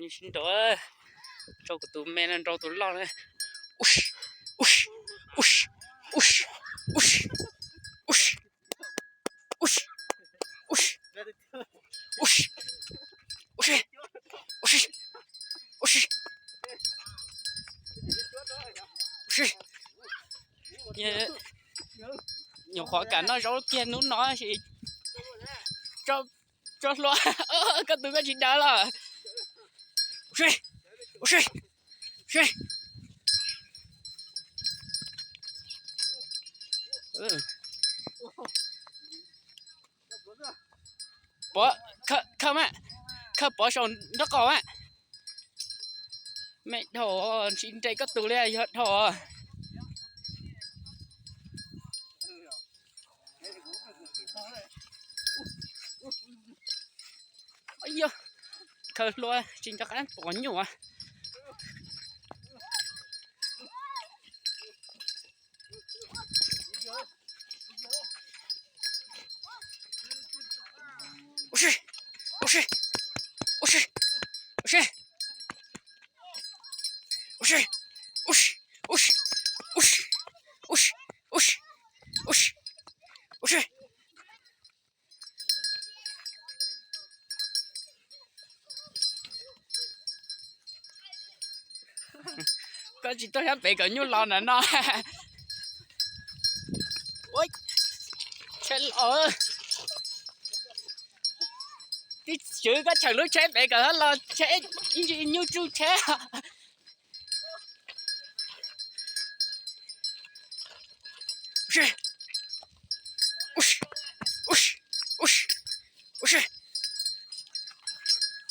Nws sib nraus, rau kuv tus me no nraus tus loj na. Ub, ub, ub, ub, ub, ub, ub, ub, ub, ub, ub, ub, nyuam qhuav kam noj zaub kiag hnub no sis tso hlua. Koj tus koj tsis daws los? Ua si, ua si, ua si. Pov, khawb mas, khawb pov saum nraub qaum mas. Me dhau, tsis nres koj tus li, yog dhau. Yog, khaws hlua tsis nco qab pom nyuj. Ua si, ua si, ua si, ua si, ua si, ua si, ua si, ua si, ua si, ua si. Koj tsis tuaj sab pem kom nyuj los ntawm no. Ua, tsheb los. Tib tswv koj tshawm lub tsheb pem kom los tsheb ib ntsis nyuj tsuj tsheb. Ua si, ua si, ua si, ua si, ua si.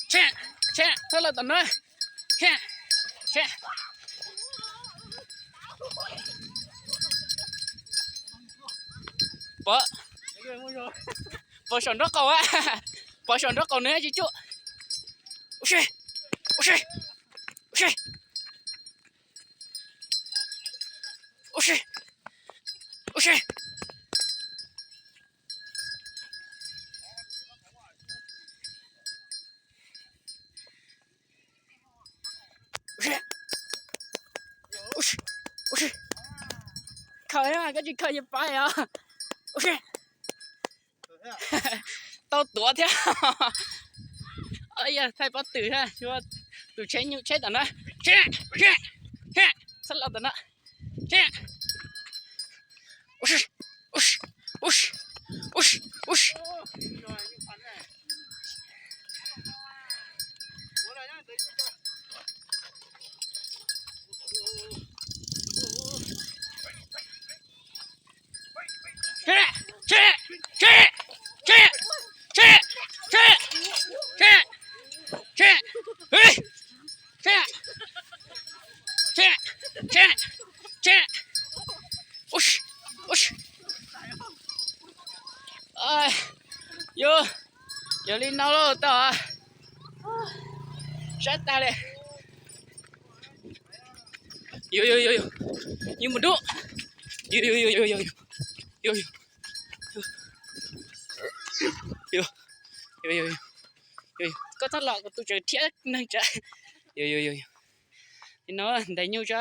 Tsheb, tsheb, txhob los tom no. Tsheb, tsheb. Pov, pov saum nraub qaum, pov saum nraub qaum nws tsis tsuj. Ua si, ua si, ua si, ua si, ua si. Ua si, ua si, ua si. Khaws, koj tsis khaws yuav pab os. Ua si. Tau tuav thiab. Yog thaij pob tw, tus tsheb nyuj tsheb tom no. Tsheb, tsheb, tsheb, txhob los tom no. Tsheb. Ua si, ua si, ua si, ua si, ua si. Ua si, ua si. Yog, yog li no lauj tau. Sab tag li. Yog, yog, yog, yog. Yus mus dub. Yog, yog, yog, yog, yog, yog. Yog, yog, yog, yog. Koj txhob los kuv tus tseem thiab neeg tsa. Yog, yog, yog, yog. Li no ntes nyuj tsa.